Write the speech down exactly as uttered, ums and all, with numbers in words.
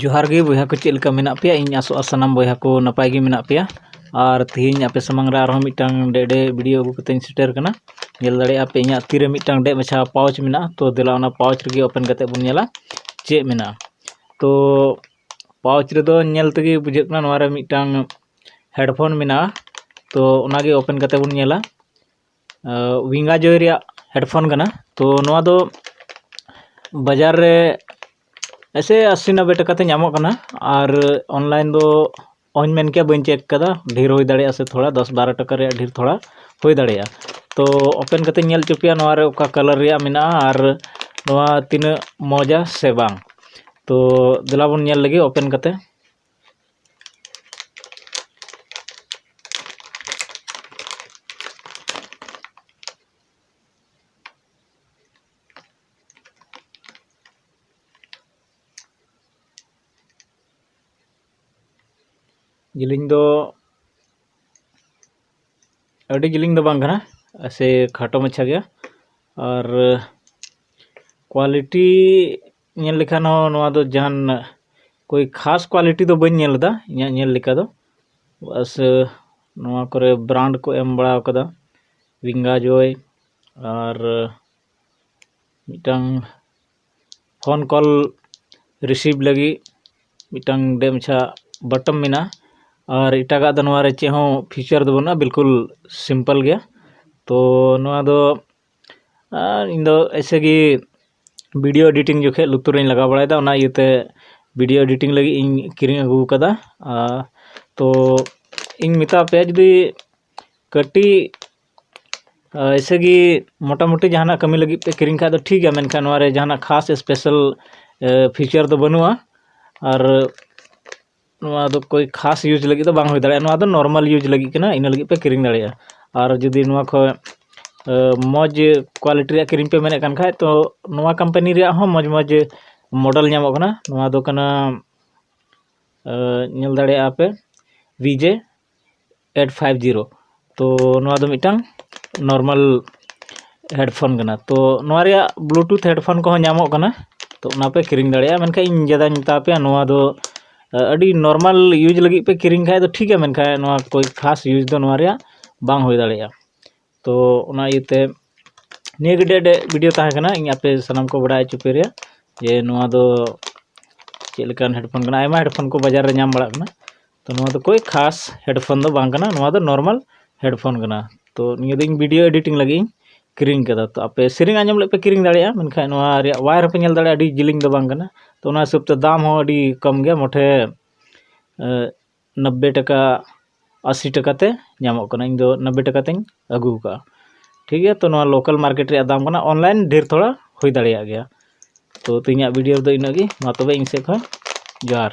ᱡᱚᱦᱟᱨ ᱜᱮ ᱵᱚᱭᱦᱟ ᱠᱚ, ᱪᱮᱫ ᱞᱮᱠᱟ ᱢᱮᱱᱟᱜ ᱯᱮᱭᱟ? ᱤᱧ ᱟᱥᱚᱜᱼᱟ ᱥᱟᱱᱟᱢ ᱵᱚᱭᱦᱟ ᱠᱚ ᱱᱟᱯᱟᱭ ᱜᱮ ᱢᱮᱱᱟᱜ ᱯᱮᱭᱟ᱾ ᱟᱨ ᱛᱮᱦᱮᱧ ᱟᱯᱮ ᱥᱟᱢᱟᱝ ᱨᱮ ᱟᱨᱦᱚᱸ ᱢᱤᱫᱴᱟᱝ ᱰᱮ ᱰᱮ video ᱟᱹᱜᱩ ᱠᱟᱛᱮᱧ ᱥᱮᱴᱮᱨ ᱠᱟᱱᱟ᱾ ᱧᱮᱞ ᱫᱟᱲᱮᱭᱟᱜᱼᱟ ᱯᱮ ᱤᱧᱟᱹᱜ ᱛᱤᱨᱮ ᱢᱤᱫᱴᱟᱝ ᱰᱮᱡ ᱢᱟᱪᱷᱟ pouch ᱢᱮᱱᱟᱜᱼᱟ᱾ ᱛᱚ ᱫᱮᱞᱟ ᱚᱱᱟ pouch ᱨᱮᱜᱮ open ᱠᱟᱛᱮ ᱵᱚᱱ ᱧᱮᱞᱟ ᱪᱮᱫ ᱢᱮᱱᱟᱜᱼᱟ᱾ ᱛᱚ pouch ᱨᱮᱫᱚ ᱧᱮᱞ ᱛᱮᱜᱮ ᱵᱩᱡᱷᱟᱹᱜ ᱠᱟᱱᱟ ᱱᱚᱣᱟ ᱨᱮ ᱢᱤᱫᱴᱟᱝ headphone ᱢᱮᱱᱟᱜᱼᱟ᱾ ᱛᱚ ᱚᱱᱟᱜᱮ open ᱠᱟᱛᱮ ᱵᱚᱱ ᱧᱮᱞᱟ᱾ ᱟᱸ, ᱣᱤᱝᱜᱟ ᱡᱚᱭ ᱨᱮᱭᱟᱜ headphone ᱠᱟᱱᱟ᱾ ᱛᱚ ᱱᱚᱣᱟ ᱫᱚ ᱵᱟᱡᱟᱨ ᱨᱮ ᱮᱥᱮ ᱟᱥᱤ ᱱᱚᱵᱵᱮ ᱴᱟᱠᱟ ᱛᱮ ᱧᱟᱢᱚᱜ ᱠᱟᱱᱟ᱾ ᱟᱨ online ᱫᱚ ᱚᱦᱚᱧ ᱢᱮᱱ ᱠᱮᱭᱟ, ᱵᱟᱹᱧ check ᱠᱟᱫᱟ, ᱰᱷᱮᱨ ᱦᱩᱭ ᱫᱟᱲᱮᱭᱟᱜᱼᱟ ᱥᱮ ᱛᱷᱚᱲᱟ ᱫᱚᱥ ᱵᱟᱨᱚ ᱴᱟᱠᱟ ᱨᱮᱭᱟᱜ ᱰᱷᱮᱨ ᱛᱷᱚᱲᱟ ᱦᱩᱭ ᱫᱟᱲᱮᱭᱟᱜᱼᱟ᱾ ᱛᱚ open ᱠᱟᱛᱮᱧ ᱧᱮᱞ ᱦᱚᱪᱚ ᱯᱮᱭᱟ ᱱᱚᱣᱟ ᱨᱮ ᱚᱠᱟ colour ᱨᱮᱭᱟᱜ ᱢᱮᱱᱟᱜᱼᱟ ᱟᱨ ᱱᱚᱣᱟ ᱛᱤᱱᱟᱹᱜ ᱢᱚᱡᱟ ᱥᱮ ᱵᱟᱝ᱾ ᱛᱚ ᱫᱮᱞᱟ ᱵᱚᱱ ᱧᱮᱞ ᱞᱮᱜᱮ open ᱠᱟᱛᱮ᱾ ᱡᱮᱞᱮᱧ ᱫᱚ ᱟᱹᱰᱤ ᱡᱮᱞᱮᱧ ᱫᱚ ᱵᱟᱝ ᱠᱟᱱᱟ, ᱥᱮ ᱠᱷᱟᱴᱚ ᱢᱟᱪᱷᱟ ᱜᱮᱭᱟ᱾ ᱟᱨ quality ᱧᱮᱞ ᱞᱮᱠᱷᱟᱱ ᱦᱚᱸ ᱱᱚᱣᱟ ᱫᱚ ᱡᱟᱦᱟᱱ ᱠᱳᱭ ᱠᱷᱟᱥ quality ᱫᱚ ᱵᱟᱹᱧ ᱧᱮᱞ ᱮᱫᱟ ᱤᱧᱟᱹᱜ ᱧᱮᱞ ᱞᱮᱠᱟ ᱫᱚ᱾ ᱵᱟᱥ ᱱᱚᱣᱟ ᱠᱚᱨᱮ brand ᱠᱚ ᱮᱢ ᱵᱟᱲᱟ ᱟᱠᱟᱫᱟ, ᱣᱤᱝᱜᱟ ᱡᱚᱭ, ᱟᱨ ᱢᱤᱫᱴᱟᱝ phone call receive ᱞᱟᱹᱜᱤᱫ ᱢᱤᱫᱴᱟᱝ ᱰᱮᱡ ᱢᱟᱪᱷᱟ button ᱢᱮᱱᱟᱜᱼᱟ᱾ ᱟᱨ ᱮᱴᱟᱜᱟᱜ ᱫᱚ ᱱᱚᱣᱟ ᱨᱮ ᱪᱮᱫ ᱦᱚᱸ feature ᱫᱚ ᱵᱟᱹᱱᱩᱜᱼᱟ, ᱵᱤᱞᱠᱩᱞ simple ᱜᱮᱭᱟ᱾ ᱛᱚ ᱱᱚᱣᱟ ᱫᱚ, ᱟᱨ ᱤᱧ ᱫᱚ ᱮᱭᱥᱮ ᱜᱮ video editing ᱡᱚᱠᱷᱮᱡ ᱞᱩᱛᱩᱨ ᱨᱤᱧ ᱞᱟᱜᱟᱣ ᱵᱟᱲᱟᱭᱮᱫᱟ, ᱚᱱᱟ ᱤᱭᱟᱹᱛᱮ video editing ᱞᱟᱹᱜᱤᱫ ᱤᱧ ᱠᱤᱨᱤᱧ ᱟᱹᱜᱩ ᱟᱠᱟᱫᱟ᱾ ᱟᱨ ᱛᱚ ᱤᱧ ᱢᱮᱛᱟ ᱯᱮᱭᱟ, ᱡᱩᱫᱤ ᱠᱟᱹᱴᱤᱡ ᱮᱭᱥᱮ ᱜᱮ ᱢᱚᱴᱟᱢᱩᱴᱤ ᱡᱟᱦᱟᱱᱟᱜ ᱠᱟᱹᱢᱤ ᱞᱟᱹᱜᱤᱫ ᱯᱮ ᱠᱤᱨᱤᱧ ᱠᱷᱟᱡ ᱫᱚ ᱴᱷᱤᱠ ᱜᱮᱭᱟ, ᱢᱮᱱᱠᱷᱟᱱ ᱱᱚᱣᱟ ᱨᱮ ᱡᱟᱦᱟᱱᱟᱜ ᱠᱷᱟᱥ special feature ᱫᱚ ᱵᱟᱹᱱᱩᱜᱼᱟ᱾ ᱟᱨ ᱱᱚᱣᱟ ᱫᱚ ᱠᱳᱭ ᱠᱷᱟᱥ use ᱞᱟᱹᱜᱤᱫ ᱫᱚ ᱵᱟᱝ ᱦᱩᱭ ᱫᱟᱲᱮᱭᱟᱜᱼᱟ, ᱱᱚᱣᱟ ᱫᱚ normal use ᱞᱟᱹᱜᱤᱫ ᱠᱟᱱᱟ, ᱤᱱᱟᱹ ᱞᱟᱹᱜᱤᱫ ᱯᱮ ᱠᱤᱨᱤᱧ ᱫᱟᱲᱮᱭᱟᱜᱼᱟ᱾ ᱟᱨ ᱡᱩᱫᱤ ᱱᱚᱣᱟ ᱠᱷᱚᱡ ᱢᱚᱡᱽ quality ᱨᱮᱭᱟᱜ ᱠᱤᱨᱤᱧ ᱯᱮ ᱢᱮᱱᱮᱫ ᱠᱟᱱ ᱠᱷᱟᱡ, ᱛᱚ ᱱᱚᱣᱟ company ᱨᱮᱭᱟᱜ ᱦᱚᱸ ᱢᱚᱡᱽ ᱢᱚᱡᱽ model ᱧᱟᱢᱚᱜ ᱠᱟᱱᱟ᱾ ᱱᱚᱣᱟ ᱫᱚ ᱠᱟᱱᱟ, ᱧᱮᱞ ᱫᱟᱲᱮᱭᱟᱜᱼᱟ ᱯᱮ, V J eight five zero᱾ ᱛᱚ ᱱᱚᱣᱟ ᱫᱚ ᱢᱤᱫᱴᱟᱝ normal headphone ᱠᱟᱱᱟ᱾ ᱛᱚ ᱱᱚᱣᱟ ᱨᱮᱭᱟᱜ Bluetooth headphone ᱠᱚᱦᱚᱸ ᱧᱟᱢᱚᱜ ᱠᱟᱱᱟ᱾ ᱛᱚ ᱚᱱᱟ ᱯᱮ ᱠᱤᱨᱤᱧ ᱫᱟᱲᱮᱭᱟᱜᱼᱟ᱾ ᱢᱮᱱᱠᱷᱟᱱ ᱤᱧ ᱡᱟᱫᱟᱧ ᱢᱮᱛᱟ ᱯᱮᱭᱟ, ᱱᱚᱣᱟ ᱫᱚ ᱟᱹᱰᱤ ᱱᱚᱨᱢᱟᱞ ᱤᱭᱩᱡᱽ ᱞᱟᱹᱜᱤᱫ ᱯᱮ ᱠᱤᱨᱤᱧ ᱠᱷᱟᱡ ᱫᱚ ᱴᱷᱤᱠ ᱜᱮᱭᱟ, ᱢᱮᱱᱠᱷᱟᱱ ᱱᱚᱣᱟ ᱠᱚᱭ ᱠᱷᱟᱥ ᱤᱭᱩᱡᱽ ᱫᱚ ᱱᱚᱣᱟ ᱨᱮᱭᱟᱜ ᱵᱟᱝ ᱦᱩᱭ ᱫᱟᱲᱮᱭᱟᱜᱼᱟ᱾ ᱛᱚ ᱚᱱᱟ ᱤᱭᱟᱹᱛᱮ ᱱᱤᱭᱟᱹ ᱜᱮ ᱰᱮ ᱰᱮ ᱵᱷᱤᱰᱤᱭᱳ ᱛᱟᱦᱮᱸ ᱠᱟᱱᱟ, ᱤᱧ ᱟᱯᱮ ᱥᱟᱱᱟᱢ ᱠᱚ ᱵᱟᱲᱟᱭ ᱦᱚᱪᱚ ᱯᱮ ᱨᱮᱭᱟᱜ ᱡᱮ ᱱᱚᱣᱟ ᱫᱚ ᱪᱮᱫ ᱞᱮᱠᱟᱱ ᱦᱮᱰᱯᱷᱳᱱ ᱠᱟᱱᱟ᱾ ᱟᱭᱢᱟ ᱦᱮᱰᱯᱷᱳᱱ ᱠᱚ ᱵᱟᱡᱟᱨ ᱨᱮ ᱧᱟᱢ ᱵᱟᱲᱟᱜ ᱠᱟᱱᱟ, ᱛᱚ ᱱᱚᱣᱟ ᱫᱚ ᱠᱚᱭ ᱠᱷᱟᱥ ᱦᱮᱰᱯᱷᱳᱱ ᱫᱚ ᱵᱟᱝ ᱠᱟᱱᱟ, ᱱᱚᱣᱟ ᱫᱚ ᱱᱚᱨᱢᱟᱞ ᱦᱮᱰᱯᱷᱳᱱ ᱠᱟᱱᱟ᱾ ᱛᱚ ᱱᱤᱭᱟᱹ ᱫᱚ ᱤᱧ ᱵᱷᱤᱰᱤᱭᱳ ᱮᱰᱤᱴᱤᱝ ᱞᱟᱹᱜᱤᱫ ᱤᱧ ᱠᱤᱨᱤᱧ ᱠᱟᱫᱟ᱾ ᱛᱚ ᱟᱯᱮ ᱥᱮᱨᱮᱧ ᱟᱸᱡᱚᱢ ᱞᱟᱹᱜᱤᱫ ᱯᱮ ᱠᱤᱨᱤᱧ ᱫᱟᱲᱮᱭᱟᱜᱼᱟ, ᱢᱮᱱᱠᱷᱟᱱ ᱱᱚᱣᱟ ᱨᱮᱭᱟᱜ ᱣᱟᱭᱟᱨ ᱦᱚᱸᱯᱮ ᱧᱮᱞ ᱫᱟᱲᱮᱭᱟᱜᱼᱟ, ᱟᱹᱰᱤ ᱡᱤᱞᱤᱧ ᱫᱚ ᱵᱟᱝ ᱠᱟᱱᱟ᱾ ᱛᱚ ᱚᱱᱟ ᱦᱤᱥᱟᱹᱵ ᱛᱮ ᱫᱟᱢ ᱦᱚᱸ ᱟᱹᱰᱤ ᱠᱚᱢ ᱜᱮᱭᱟ, ᱢᱚᱴᱷᱮ ᱱᱚᱵᱵᱳᱭ ᱴᱟᱠᱟ, ᱟᱥᱤ ᱴᱟᱠᱟ ᱛᱮ ᱧᱟᱢᱚᱜ ᱠᱟᱱᱟ᱾ ᱤᱧ ᱫᱚ ᱱᱚᱵᱵᱳᱭ ᱴᱟᱠᱟ ᱛᱮᱧ ᱟᱹᱜᱩ ᱟᱠᱟᱫᱼᱟ᱾ ᱴᱷᱤᱠ ᱜᱮᱭᱟ, ᱛᱚ ᱱᱚᱣᱟ ᱞᱳᱠᱟᱞ ᱢᱟᱨᱠᱮᱴ ᱨᱮᱭᱟᱜ ᱫᱟᱢ ᱠᱟᱱᱟ, ᱚᱱᱞᱟᱭᱤᱱ ᱰᱷᱮᱨ ᱛᱷᱚᱲᱟ ᱦᱩᱭ ᱫᱟᱲᱮᱭᱟᱜ ᱜᱮᱭᱟ᱾ ᱛᱚ ᱛᱮᱦᱮᱧᱟᱜ ᱵᱷᱤᱰᱤᱭᱳ ᱨᱮᱫᱚ ᱤᱱᱟᱹᱜ ᱜᱮ᱾ ᱢᱟ ᱛᱚᱵᱮ ᱤᱧ ᱥᱮᱫ ᱠᱷᱚᱱ ᱡᱚᱦᱟᱨ᱾